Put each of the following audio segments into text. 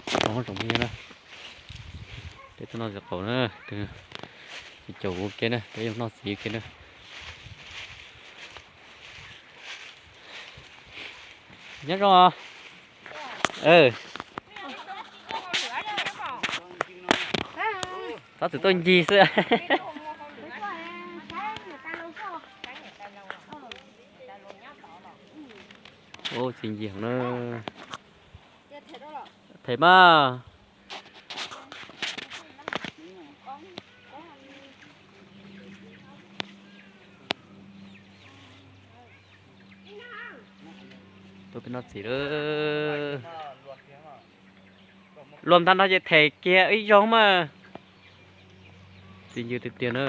Tsoom phooj ywg na, peb tuaj noj txiv qaub na, txiv caum ua ke na, peb yuav noj txiv ua ke na. Nyob zoo os. Thov txim tuaj ncig xwb. Ua txiv ncig heev na. Them mas. Tuaj peb noj txiv lawm. Luag ntag no ces them kiag ib zaug mas. Txiv ncw tiag tiag na.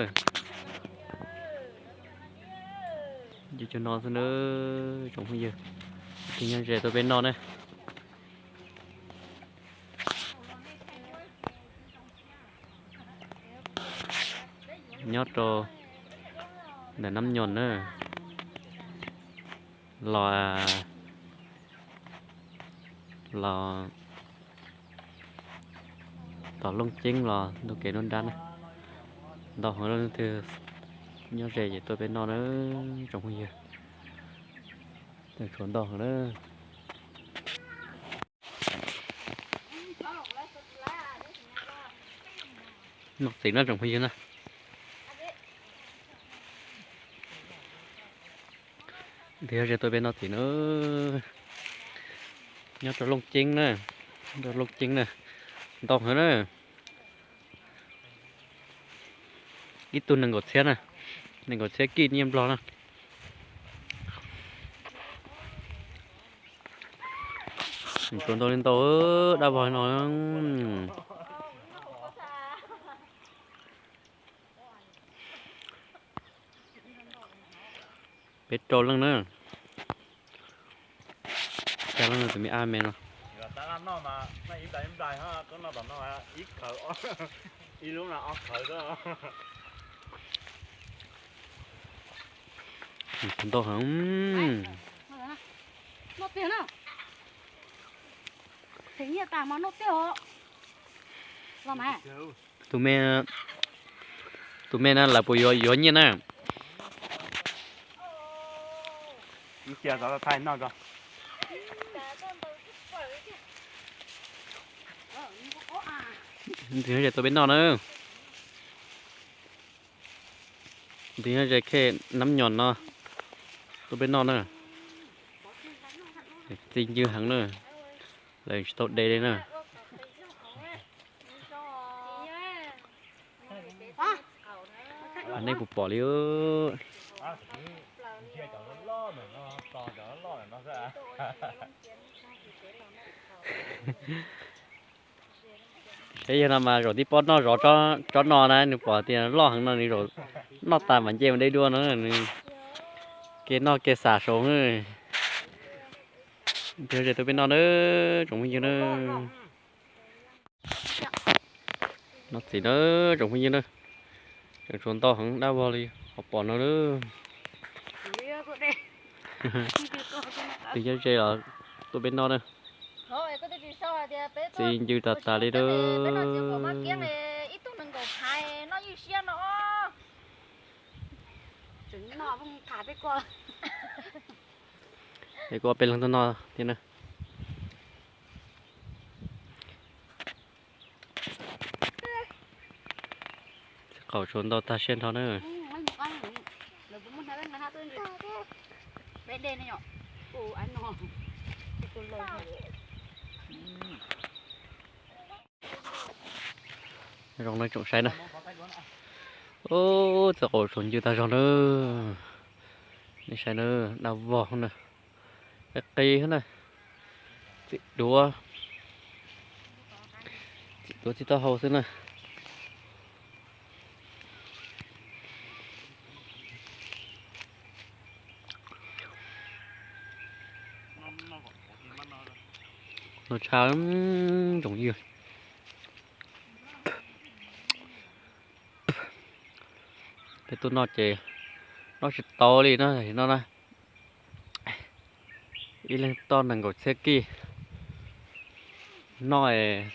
Ncw cov no xwb na, tsoom phooj ywg. Tig nyob ze tuaj peb noj na. Nyob rau ntawm Nab Nyos na, los, los tom Looj Ceeb los ntu kev nruab nrab na. Ntau heev, leej twg nyob ze ces tuaj peb noj na, tsoom phooj ywg. Tshuav ntau heev na. Noj txiv na tsoom phooj ywg na. Tig ze tuaj peb noj txiv na. Nyob rau Looj Ceeb na, nyob rau Looj Ceeb na, ntau heev na. Ib tug nees nkaum txhiab na, nees nkaum txhiab kij nyiaj Nplog na. Tshuav ntau li ntau, dab vog no. Peb rau leej na. Xya leej tus me ab me no. Ntau heev. Tus me, tus me na lawv puas yuav, yuav nyiaj na? Tig ze tuaj peb noj na. Tig nyob ze khej Nab Nyos no, tuaj peb noj na. Txiv ncw heev na, lawv tsis tau de li na. Nej puas pom li. Saib yawg no mas zaum tib pob noj zov tsob no na, nws pom tias loj heev no nws zaum noj tas mam nce mus de dua no, nws kev noj kev xav saud. Tig ze tuaj peb noj na, tsoom phooj ywg na. Noj txiv na, tsoom phooj ywg na. Tseem tshuav ntau heev, dab vog li qhov pom no na. Tig nyob ze los tuaj peb noj na. Txiv ncw tas tas li na. Es kuv ob peb leeg tuaj noj thiab na. Qaum tshuav ntau tag siab nrho na. Zoo na tsoom saib na. Ub, txiv qaub tshuav ncw tag zog na. Nej saib na, dab vog na. Qis qis na. Txiv duav, txiv duav txiv taub hau xwb na. Noj tshaj, tsoom ywg. Peb tuaj noj ces noj tsis tau li no na. Ib leeg toj nees nkaum txhiab kij. Noj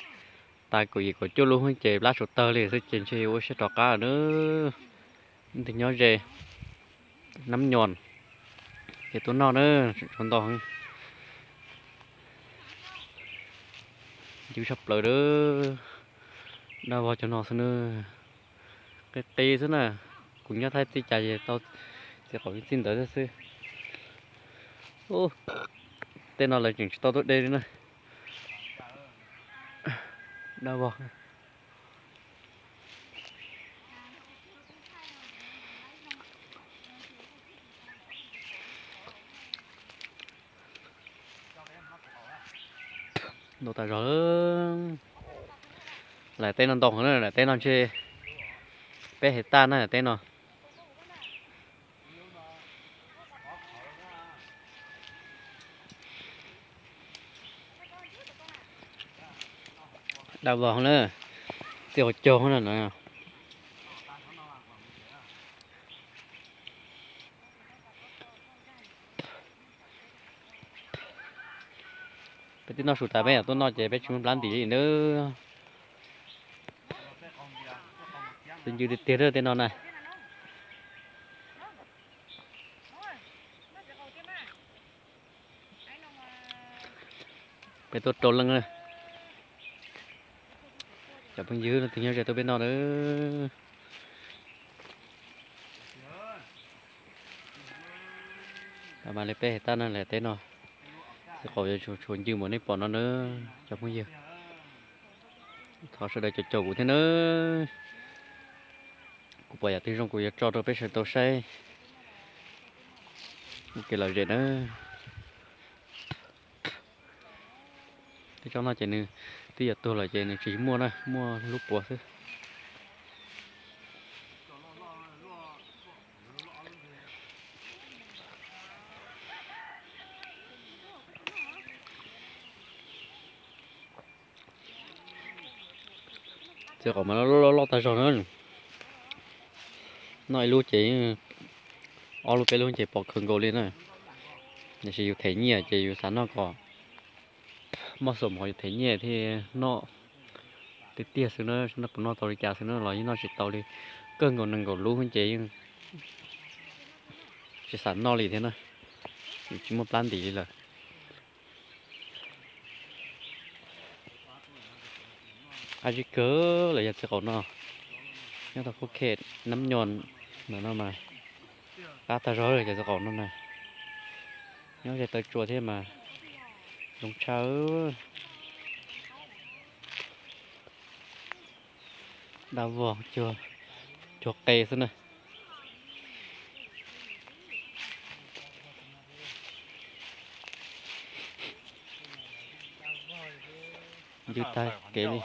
tas kaum yim kaum cuaj lub ces plab tshuav tawg li xwb ces ntshe yuav ua siab rov qab lawm na. Leej twg nyob ze Nab Nyos ces tuaj noj na, tshuav ntau heev. Ncw tshaj plaws lawm. Dab vog cov no xwb na, qis qis xwb na. Kuv nyob Thaib txij cas es tau txiv qaum txij ntawd xwb. Tej no lawv tseem tsis tau tuaj de li na. Dab vog. Ntau tas zog. Laim teb no ntau heev na, laim teb no ntshe peb hais tag na, laim teb no. Dab vog na, txiv qaum caug na. Peb twb noj su tas peb tuaj noj ces peb tsis muaj plab ntim li nawb. Txi ncw tiag tiag tej no na. Peb tuaj rau leej na. Cov phooj ywg leej twg nyob ze tuaj peb noj nawb. Mas li peb hais tag na, laim teb no txiv qaum yuav tshuav ncw npaum nej pom no na cov phooj ywg. Thov sawv daws caum caum kuv thiab nawb. Kuv pom yam twg zoo kuv yuav tso rau peb sawv daws tau saib ua kev lom zem nawb. Tej tsob no ces nws twb yuav tuag lawm ces nws tsis muaj na, muaj lub puav xwb. Txiv qaum mas loj loj tag zog na. Noj ib lub ces, ob lub peb lub ces pom kawg nkaus li na. Tiam sis yus them nyiaj ces yus xav noj kom muaj xom mos, yus them nyiaj thiaj noj tiag tiag xwb na, noj puas noj tau li cas xwb na los yeej noj tsis tau li. Kawg nkaus nees nkaum lub ces yeej tsis xav noj li thiab na, tsis muaj plab ntim li lawm. Ab zib kawg los yog txiv qaum no, nyob tau khub khe Nab Nyos ntawm no mas qab tag zog cov txiv qaum no na. Nyob ze taw tsua thiab mas zoo tshaj. Dab vog cuag qe xwb na. Ncw tag kev li.